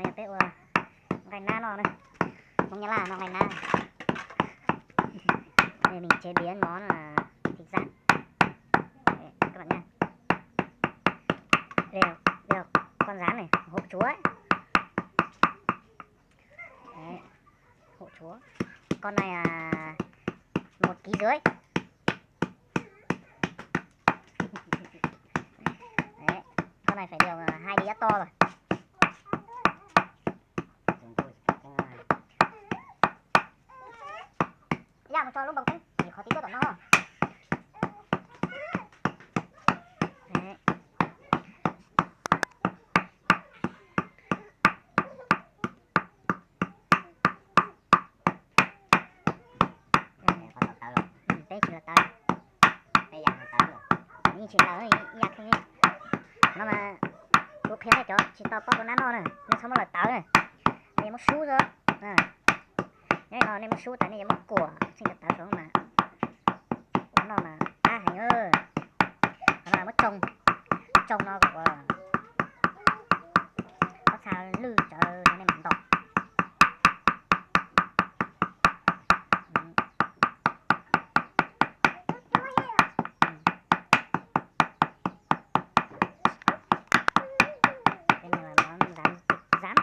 Yog peb ua nqaij nab no na, Hmoob Nyab Laj noj nqaij nab. Đây mình chế biến món là thịt rán. Đấy, các bạn nha. Đây, đây là con rán này, hổ chúa ấy. Đấy, hổ chúa. Con này là một ký rưỡi. Đấy, con này phải được à, hai đĩa to rồi. Ib yam mus tso lub npoo xwb, vim qhov tib tuaj tom no. Peb tsis lawv tawv, yeej tsis lawv ib yam kheej li. No mas kuv qhia nej cov tsis tau paub ua nab noj na, nej txhob muab lawv tawv na, nej muab sub xwb. Nyob li no nej muab sub tas nej yuav muab kuam txheej tawv tawv saum mas ua noj mas qab heev. Qhov no muab tsoo, tsoo no kom ua pob txha lwj tsawv no nej mam ntaus. Cái này là món rán, thịt rán.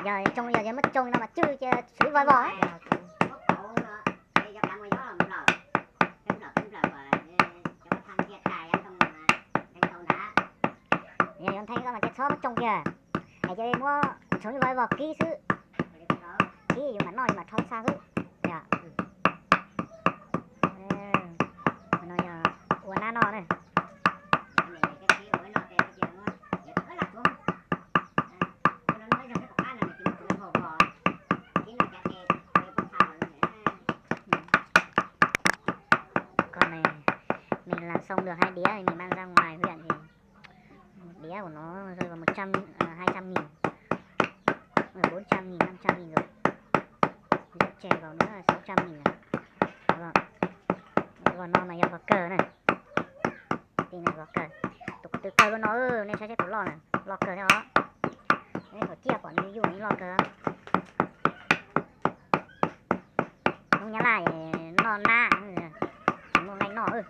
Yog tsoo, yog muab tsoo no mas tswj cia xwb vog vog. Yog yuav ntheev koj mas cia txhob muab tsoo kiag, es cia li muab tsoo ib vog vog kib xwb, kib yus mam noj yus mam rho txha xwb. No yog ua nab noj na. Con này mình làm xong được hai đĩa thì mình mang ra ngoài huyện thì một đĩa của nó rơi vào một trăm, à, hai trăm nghìn, à, bốn trăm nghìn, năm trăm nghìn rồi. Dĩa chè vào nữa là sáu trăm nghìn rồi. Đúng không? Còn no mà yog vỏ cờ này. Ti na vov kawg, tus ko tw kawg lub no, nej saib seb tus loj na, loj kawg thiab os. Nej thaum ciaj pom nws yuj nws loj kawg. Hnub Nyab Laj noj nab, tsis muaj nqaij noj.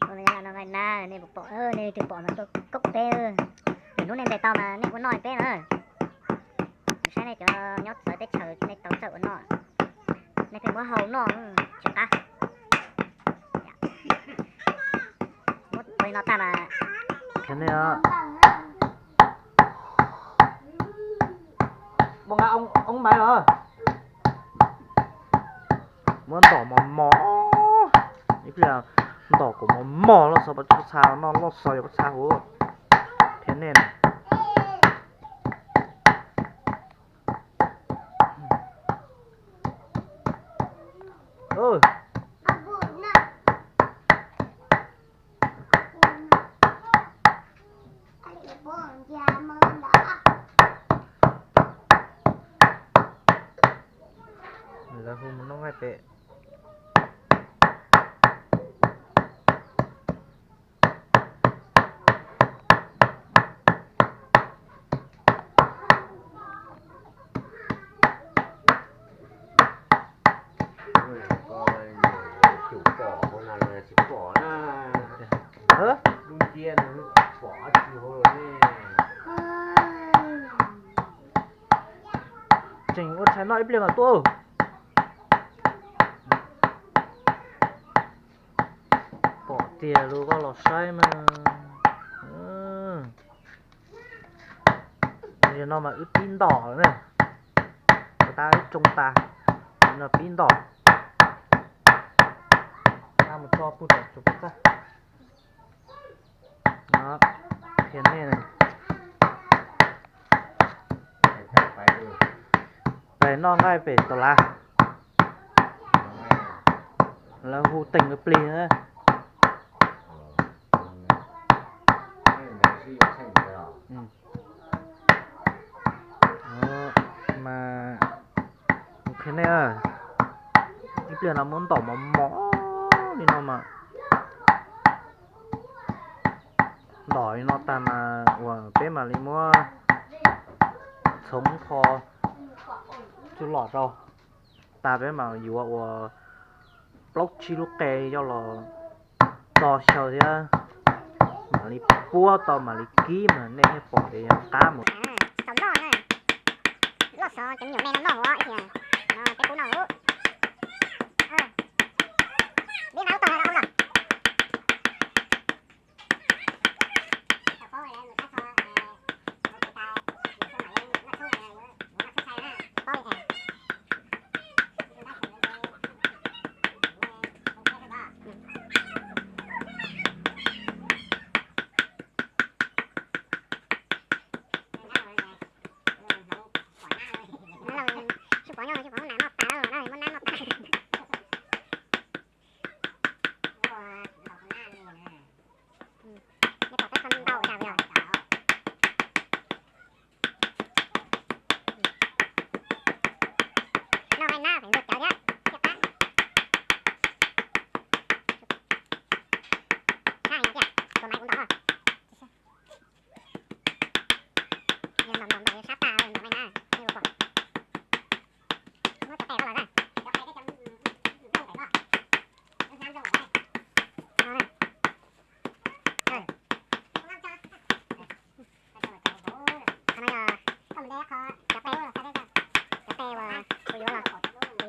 Hnub Nyab Laj noj nqaij nab, nej puas pom, nej twg pom mas tuaj koob peb. Lwm hnub nej ntes tau mas nej ua noj peb na. Saib nej cov nyob txawv teb chaws nej tau txawj ua noj, nej pheej muab hau noj tsis qab. Muab pov no tag mas. Muab ntom mos mos, ib pliag ntom kom mos mos loj xos pob txha no, loj xos yog pob txha huv thiab nej na. Lawv hu mus noj nqaij pem. Tseem ua tshais noj ib pliag mas tuaj. Pom tiag lus koj los saib mas. Yog no mas wb pib ntom lawm na. Ua tab wb tsoo tas, no pib ntom. Tab mus tso pug tom tsuas pov txaj. Qhia nej, pem noj nqaij pem tau lav, lawv hu teem plig na. Mas, ok ne, ib pliag no muab ntaus mos mos li no mas, ntaus li no tag mas uas peb mam li muab txhoov kho txuj lom rau. Tag peb mam yuav ua plaub tsib lub qe coj los tso xyaw thiab mam li puab tau mam li kib mas nej thiaj pom tias yog qab mus. Tsis tau noj na. Loj xov cov me nyuam me no noj ua ib tias no peb pub noj. Tsis pom nyob, tsis pom noj tas lawm na, muab nab noj tas. Nej pom peb qhov ntau tas li os. Noj hais nab feem ntxwg cawv thiab thiaj qab. Sab heev tiag, tus maiv kuv ntau. Yog ntaus ntaus ntaus sab tas ntaus hais nab, nej puas pom? Muab cov qe rau los na. Qhov no yog cov qe, cov qe uas kuv yuav los, kuv yuav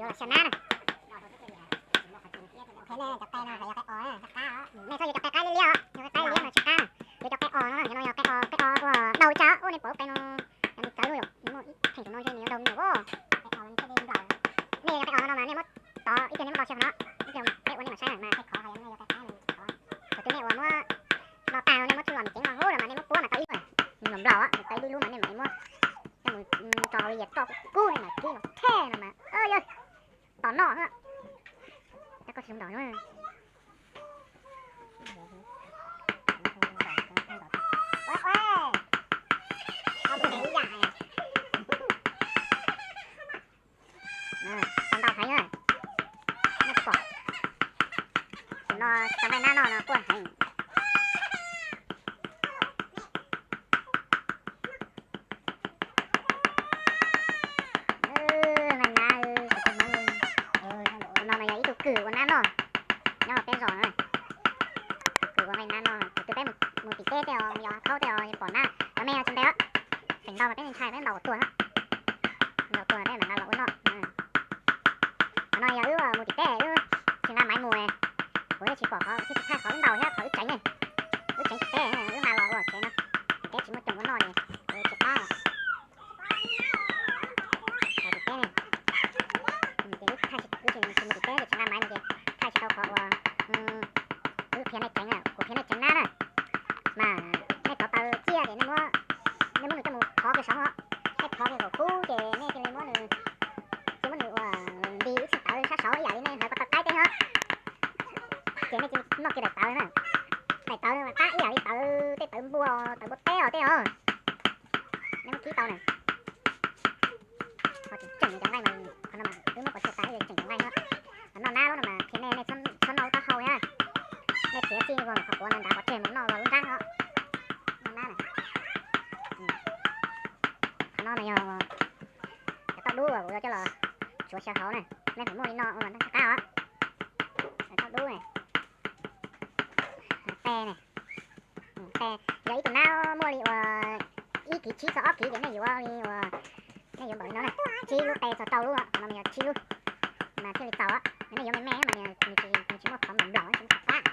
los xyaw nab na. Cov qe no yog qe os, nej txhob yuav cov qe qaib liab liab os, yog qe qaib liab mas tsis qab na. Yuav cov qe os no, cov no yog qe os, qe os uas daug ib tsam ua nej pom qe no, yog nws txawv lub, nws muaj ib theem tus no ntshe nws yuav daug nws os. Nej yog qe os no mas nej muab tov ib pliag nej muab tov xyaw no, ib pliag peb ua nej mam saib na mas. Thaum twg nej uas muab no tag nej muab tsuj lom ceev no huv los mas nej muab puab mas tau ib lub, nws nplaum nplaum, nws tau ib lub lub mas nej mam li muab coj mus tso hauv li yias toj kub kub nej mam kib los thej no mas yog tos noj. Koj tsis ntaus no. Tau ntau heev na. Nej pom, tus no cov nqaij nab no no quaj heev. Nqaij nab, tus no mas yog ib tug kws ua nab noj nyob peb zos na. Kws ua nqaij nab noj, tus twg peb mus tim teb tej os, mus yos thaub tej os, pom nab, cov me tsis ntev, feem ntau mas peb ntshai peb ntaus tuag, ntaus tuag peb mam nqa los ua noj. Qhov no yog wb mus tim teb wb tsis nqa maiv mus, kuv yeej tsis pom qhov, thiaj tsis thaij qhov wb ntaus thiab qhov wb tseev ne. Wb tseev tim teb, wb nqa los ua tsev no, tim teb tsis muaj coom ua noj li, kuv tsis qab. Tim teb ne, ces wb tsis mus tim teb ces tsis nqa maiv mus ces thaij tsis tau qhov uas wb qhia nej tseev, kuv qhia nej tseev nab na. Mas nej thov taw ciaj ces nej muab, nej muab nws coj mus thov kiag saud os. Nej thov kiag kom kub ces nej cia li muab nws, cia muab nws ua nti ib txhij tawv sab saud ib yam li nej hlawv ko taw qaib teb os. Ces nej cia li noj kiag daim tawv na. Daim tawv no mas qab ib yam li tawv, tej tawv npua, tawv npua teb os tej os. Nej muab kib tau na. Qhov tseem tseem cov nqaij mas, qhov no mas wb muab pov tseg tas wb tseem cov nqaij no. Noj nab lub no mas qhia nej, nej txhob noj lub taub hau na. Nej txiav txij vog qhov quav no nrad pov tseg mus noj vog lub nrab no. Noj nab na. Qhov no mas yog cov toj dub uas kuv yuav coj los tsuav xyaw hauv na. Nej feem muaj li no mas tsis qab os. Toj dub ne. Qe ne. Qe, yog ib tug nab muaj li uas ib kiv tsib txog ob kiv ces nej yuav li uas, nej yuav npaum li no na, tsib lub qe txog rau lub, qhov no mas yog tsib lub, mas thiaj li txaus. Yog nej yuav me me mas nws tsis muaj qhov nplaum nplaum tsis muaj qhov qab.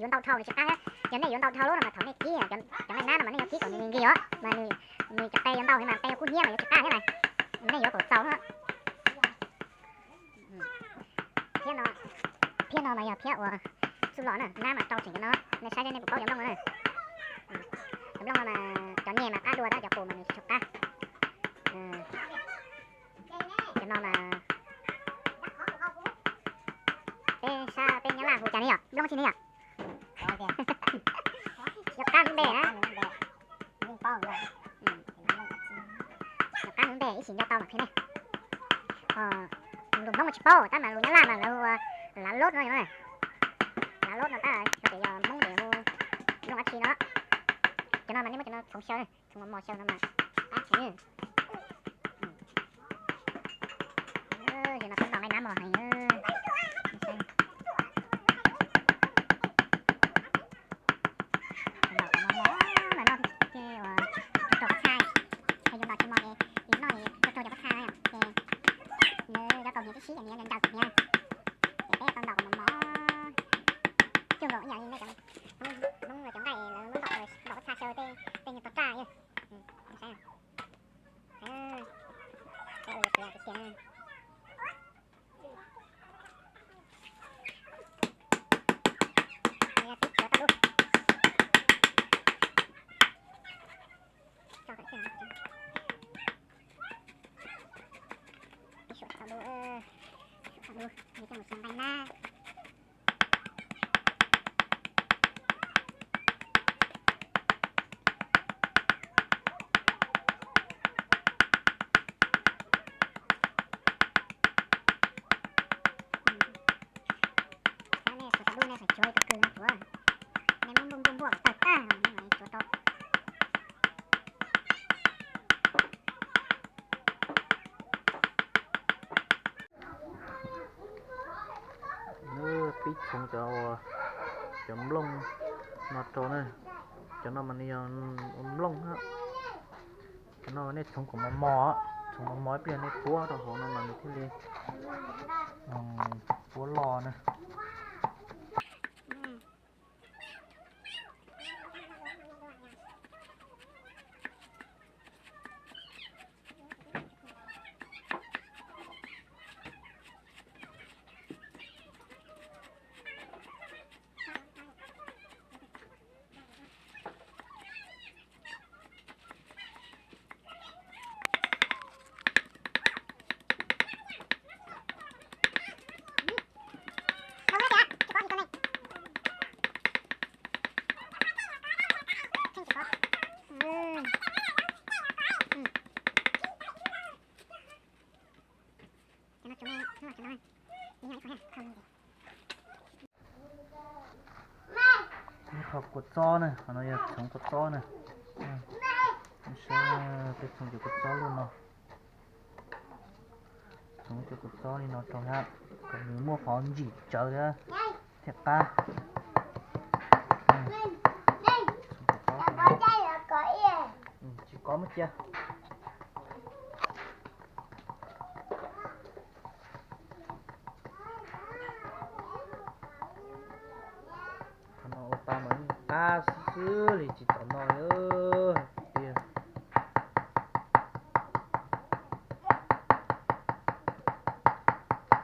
Yuav ntau dhau nws tsis qab thiab. Yog nej yuav ntau dhau lub no mas thaum nej kib cov nqaij nab no mas nej yuav kib kom nws nkig os, mas nws cov qe yuav ntau thiab mas qe yuav kub hnyiab mas yuav tsis qab thiab mas. Nej yuav kom txaus thiab. Phiab no, phiab no mas yog phiab uas txuj lom na, nab mas rau tseem cov no, nej saib seb nej puas paub cov nplooj no na. Cov nplooj no mas cov nyeg mas qab dua tab cov qus mas nws tsis tshua qab. Cov no mas peb sab peb Nyab Laj hu cas ne yom, nplooj tsi ne yom? Tsis tshua qab lub npe na. paub. Cov qab ntawd ib sim nco tau mam qhia nej. Lus Hmoob mas tsis paub, tab mas lus Nyab Laj mas lawv hu ua lav lub no, lav lub no tab sis yog Hmoob ces hu nplooj dab tsi no. Cov no mas nej muab cov no txhoov xyaw, txhoov mos mos xyaw no mas qab heev. Ces no tab tom nqaij nab mos heev. Ntawm mos mos mas noj thiaj ua rau rau pob txha, yog ntawm tsis mos ces noj rau rau cov pob txha ces nws cov kaus hniav tib si ces nws yuav ncaws kaus hniav. Ces peb tau ntawm mos mos, cuag nkaus ib yam li nej cov Hmoob cov nqaij lawv muab ntawm pob txha xyaw tej nyuag tog raj. Saib, saib, tib chuav tau lub. Tib suam tau lub, suam tau lub, nws coj mus xyaw nqaij nab. Nej xuas tau lub nej tseem cuav ib tug kws no cuav, nej muab npuaj npuaj npuaj kom tawg tag no nej mam li cuav rau. Pib txhoov cov, cov nplooj no rau na. Cov no mas nws yog ua nplooj na. Cov no nej txhoov kom mos mos, txhoov mos mos ib pliag nej puab rau hauv no mas nws thiaj li puab loj na. Ib qho kua txob na, qhov no yog txhoov kua txob na. Saib, peb txhoov cov kua txob luaj no. Txhoov cov kua txob li no rau hab, kom nws muaj qhov ntsim tsawv thiab thiaj qab. Tsis kov muab cia. Qhov no ua tau mas yeej qab xwb xwb li, tsis txom no li tiag.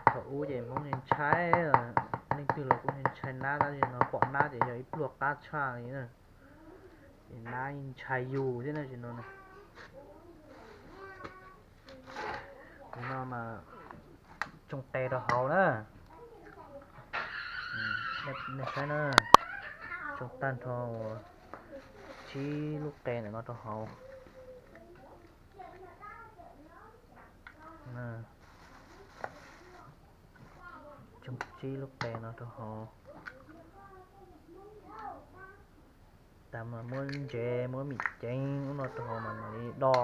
Thaum ub ces Hmoob ntshai, leej twg los kuj ntshai nab, tab sis no pom nab ces yog ib pluag qab tshaj li na. Ces nab yeej ntshai yus thiab na, tsis no na. Tus no mas tsoo qe rau hauv na. Nej saib na, tsoo tag nrho tsib lub qe ntawm no rau hauv. Tsoo tsib lub qe no rau hauv. Tas mas muab ntsev muab mim ceev ub no rau hauv mas mam li do.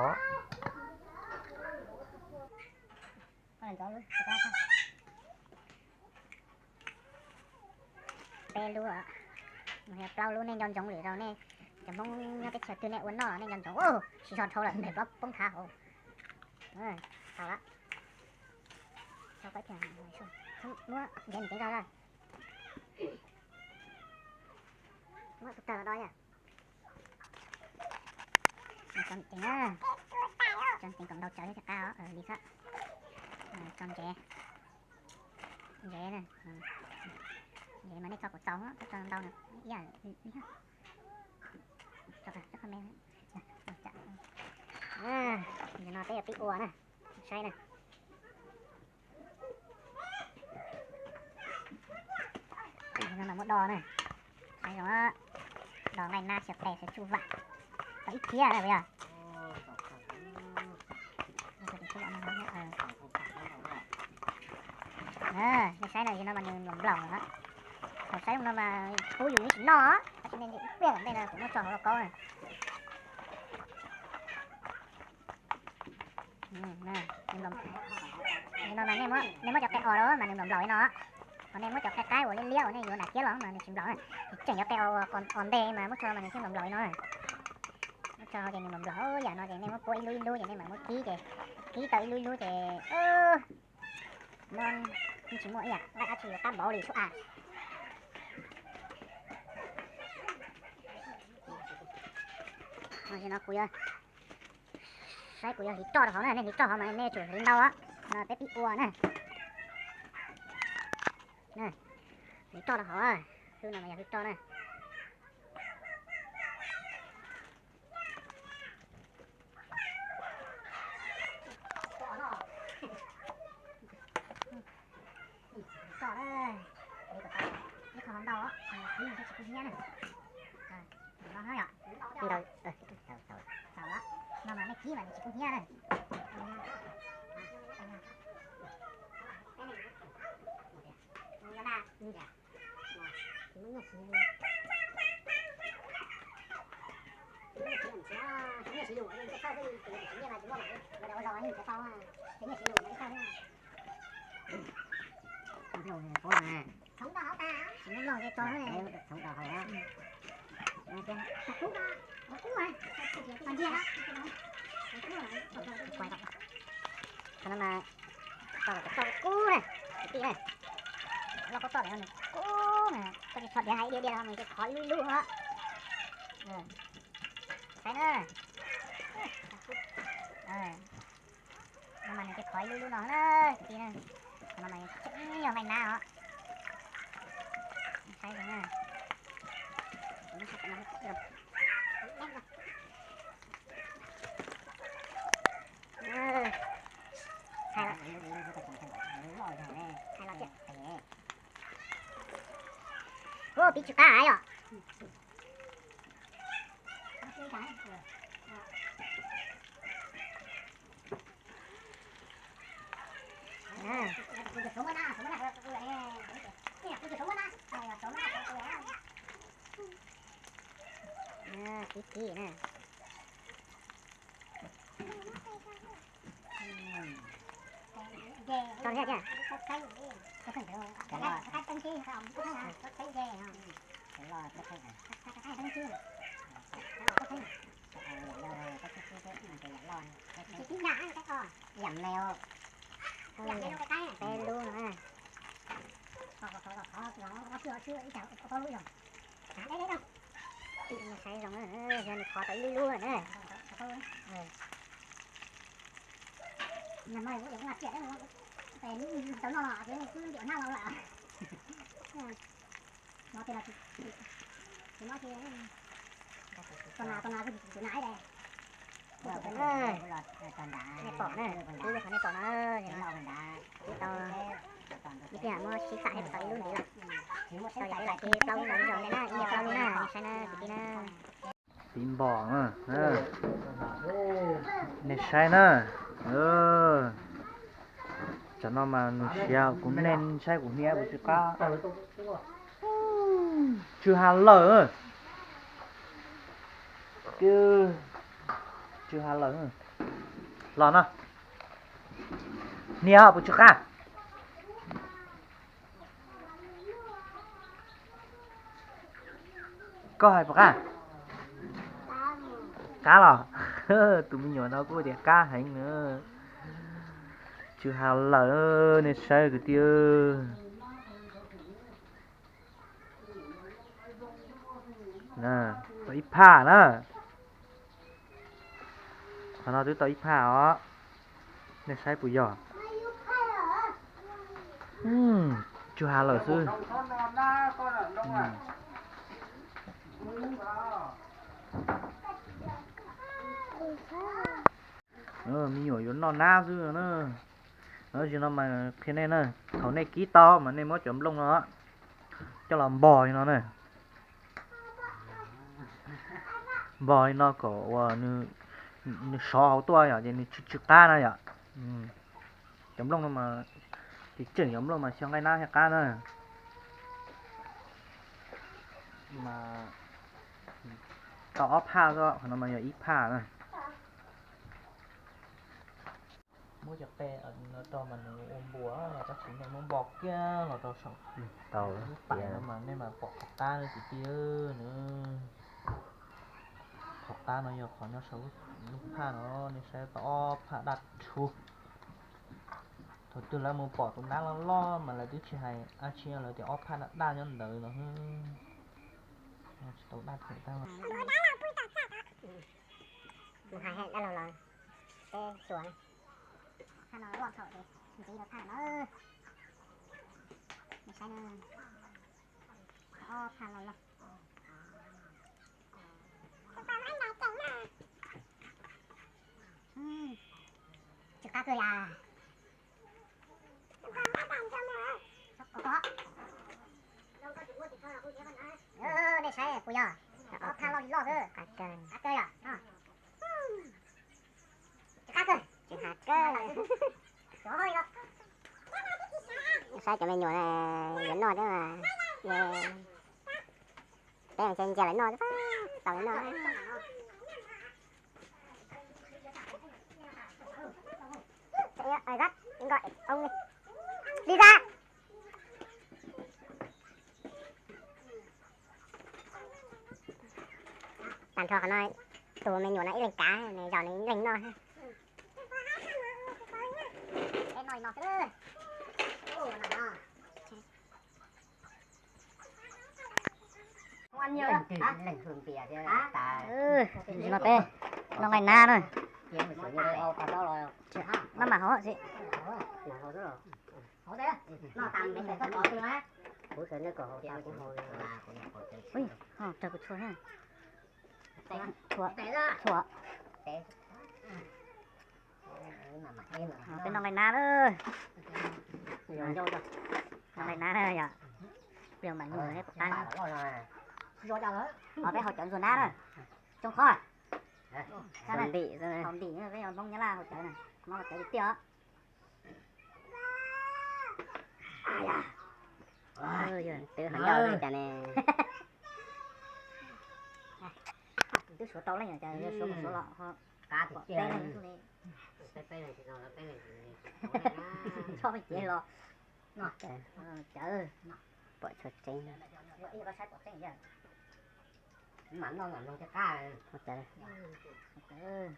Peb lub, plaub lub nej nco ntsoov lwm zaus nej cov Hmoob nyob teb chaws twg nej ua noj los nej nco ntsoov, siv zog dhau lawm ntawm plaub poob thav hauv. Tau lawm. Muab ntsev ntsev rau, muab tus tawg los do yom. Tso ceev, tso ceev kom ntau tsawv thiaj qab os, li xwb. Tso ntsev, ntsev, ntsev mas nej tso kom txaus, tso ntau na, ib yam li, tso me. Nim no peb yuav pib ua na, saib na. Nim no mas muab do na, saib zoo, do nqaij nab xyaw qe xyaw tsuj vam. Tau ib phiab lawm yog. Nej saib no, no mas nws nplaum nplaum. Thaum saib no mas pub yus ib tsis noj, tab sis nej ib pliag tom ntej no kuv muab tso hauv lauj kaub na. No mas nej muab cov qe os los mas nws nplaum nplaum li no, ho nej muab cov qe qaib uas liab liab uas nej yuav nram kiab los mas nws tsis nplaum na. Tseem cov qe os uas ntev mas muab tso mas nws thiaj nplaum nplaum li no. Muab tso ces nws nplaum nplaum yam no ces nej muab puab ib lub ib lub ces nej mam muab kib ces kib tau ib lub ib lub ces muab, tsis muaj ib yam dab tsi yuav qab npaum li sub a. No kuv yuav saib kuv yuav hliv roj rau hauv na, nej hliv roj hauv mas nej tsum hliv ntau, no peb pib ua na. Hliv roj rau hauv, hlwb no mas yog hlwb roj na. Hliv roj na, ib qho ntau, hlwb no thiaj tsis kub hnyiab na. Ntau, no mas nej kib mas nws tsis kub hnyiab na. Thaum no mas tau kub na, kwv tij na, loj kub toj lawm nws kub na, koj tsis txhob diav hais diav diav no nws ces khov ib lub ib lub. Saib na, no mas nws ces khov ib lub ib lub no na, kwv tij na, no mas tseem yog nqaij nab os. Saib na. Hais los, hais los tias, ua piv tsis qab yom. Kib kib na. Tau thiab tiag. Yam me, peb lub no. Saib zoo, yog nws qhov tau ib lub lub na. Nej pom na, ib yam qhov nej pom no, ib tau, ib pliag muab sib xam nej puas tau ib lub ntxiv lawm. Tau yog peb lam ces plaub lub ntawd zoo ntej na, ib yam plaub lub na, nej saib na kwv tij na. Tiv npom na, nej saib na. Tsam no mas nws siav kuv, nej saib kuv hnia kuv tsis qab. Tsw ha lawm. Tsw ha lawm. Los no. Hnia puas tsw qab? Koj hais puas qab? Qab los? Tus me nyuam no kuj tias qab heev na. Tsw ha lawm, nej saib kwv tij. Tau ib phaj na. Qhov no twb tau ib phaj os. Nej saib puas yog? Tsw ha lawm xwb. Me nyuam yuav noj nab xwb na. Tab sis no mas qhia nej na, thaum nej kib tau mas nej muab cov nplooj no coj los npog li no na. Npog li no kom uas nws sov hauv tuaj yom, ces nws tsw tsw qab na yom. Cov nplooj no mas, ces tseem cov nplooj mas xyaw nqaij nab thiaj qab na. Mas tau ob phaj xwb, qhov no mas yog ib phaj na. Muab cov qe no rau mas nws ua npuas los tab sis nej muab npog kiag los rau saum lub pais no mas nej mas pom qhov qab no kwv tij na. Qhov qab no yog qhov nyob saum lub phaj no, nej saib tau ob phaj daj rhuv. Thaum twg lawv mus pom tus nab loj loj mas lawv twb tsis hais dab tsi, lawv tias ob phaj daj daj nyob ntawd no. Tsis tau daj thiab. Mus hais dab laug los peb xyuas. Phaj no loj thaum ntxiv rau phaj no. Nej saib na, ob phaj loj loj. Tsw qab kawg yas. Nej saib puas yog ob phaj loj li loj xwb. Qab kawg yom. Tsw qab kawg. Tsw qab kawg. Saib cov me nyuam yuav noj thiab mas, peb ntsia ntsia lawv noj, tau lawv noj. Li ra. Tag nrho qhov no, tus me nyuam no ib leeg kav, nws zaum nws ib leeg noj. No peb noj nqaij nab na. Maj mam hov xwb. Ui, ho raug kuv tshua thiab. Tshua, tshua. Peb noj nqaij nab na. Noj nqaij nab na yom. Peb mam nug peb pom qab. Ho peb haus cawv ntxuag nab na. Tsoo qhov. Haus ntim, peb yog Hmoob Nyab Laj haus cawv na. Hmoob haus cawv tiag tiag. Twb ho ncauj li cas ne. Twb suav tau leej cas yuav suav mus suav los ho pom peb leeg xwb li. Nco me cev los no cawv pom tshua tseeb.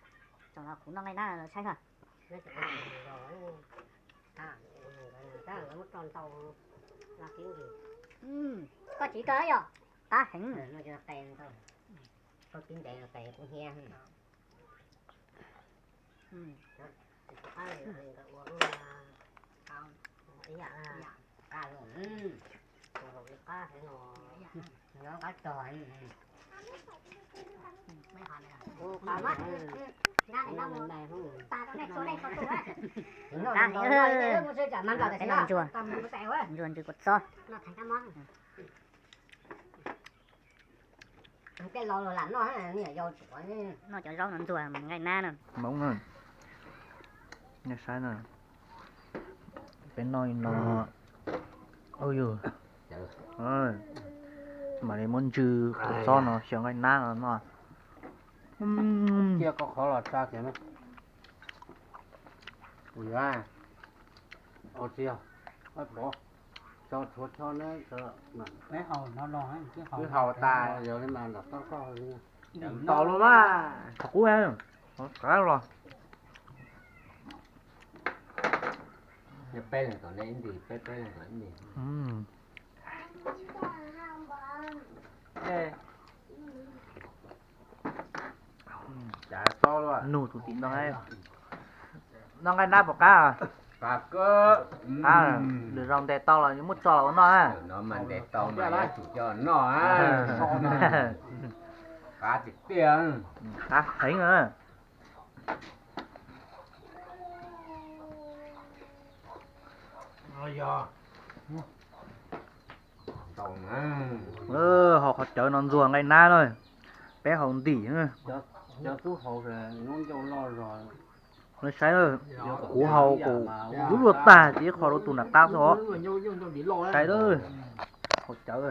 Tso los kuv noj nqaij nab los saib os. Koj tsis kawg yom, qab heev. Peb noj ntsuag, ntsuag ntsws kua txob. Noj cov zaub no ntxuag nqaij nab na. Hmoob na, nej saib na, peb noj li no, ua yug, mam li muab ntsws kua txob no xyaw nqaij nab no noj. Cia koj qhov los tsa kiag na. Ua tsi, tso tshuav cho neb, wb haus tas yog li mas nram toj koj li. Tau los mas, qhov qub los. Peb leeg kom neb ib nti, peb peb leeg kom ib nti. Nug tus tim no, noj nqaij nab puas qab? Qab, lwm zaus ntes tau los muab tso los ua noj na. No mas ntes tau mas yuav tsum coj noj. Qab tiag tiag. Qab heev na. Haus qhov cawv no ntxuag nqaij nab na. Peb haus ntim. Saib, kuv haus kom lub luaj tag ces ib qho rau tus nram qab xwb os. Saib, haus cawv.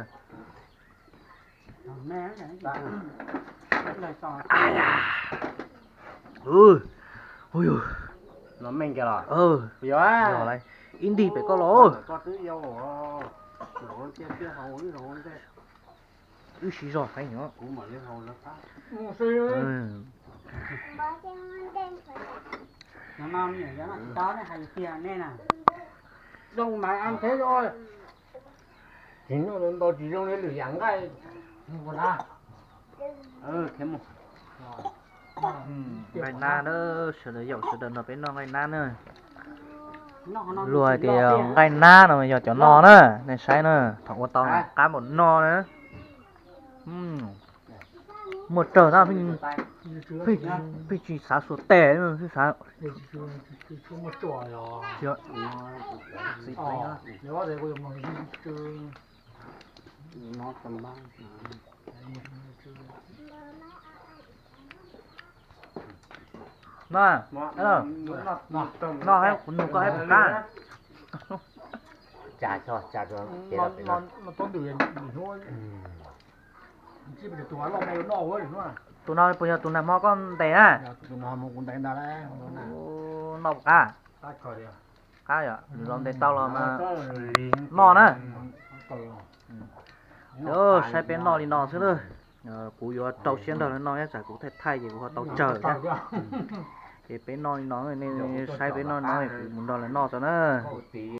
Ib ntim pem koj los. Wb siv zog heev. Tsis noj ntau tsis zoo li lwm yam nqaij. Nqaij nab na, sawv daws yaum sawv daws nrog peb noj nqaij nab na. Luag hais tias nqaij nab no yog cov no na, nej saib na, thaum ua tau qab npaum no na. Muaj rawg tab, pheej tsis xav xuas tes, xav no. No, kuv nug koj ib qab. Tus no puas yog tus nag hmo koj ntes na? Noj puas qab? Qab yom, lwm zaus ntes tau los mas noj na. Saib peb noj li no xwb na. Kuv yuav rau siab nrog lawv noj, ib tsam kuv thaij thaij ces kuv ho tau tsawm thiab. Ces peb noj li no, nej saib peb noj no kuv mus nrog lawv noj tso na.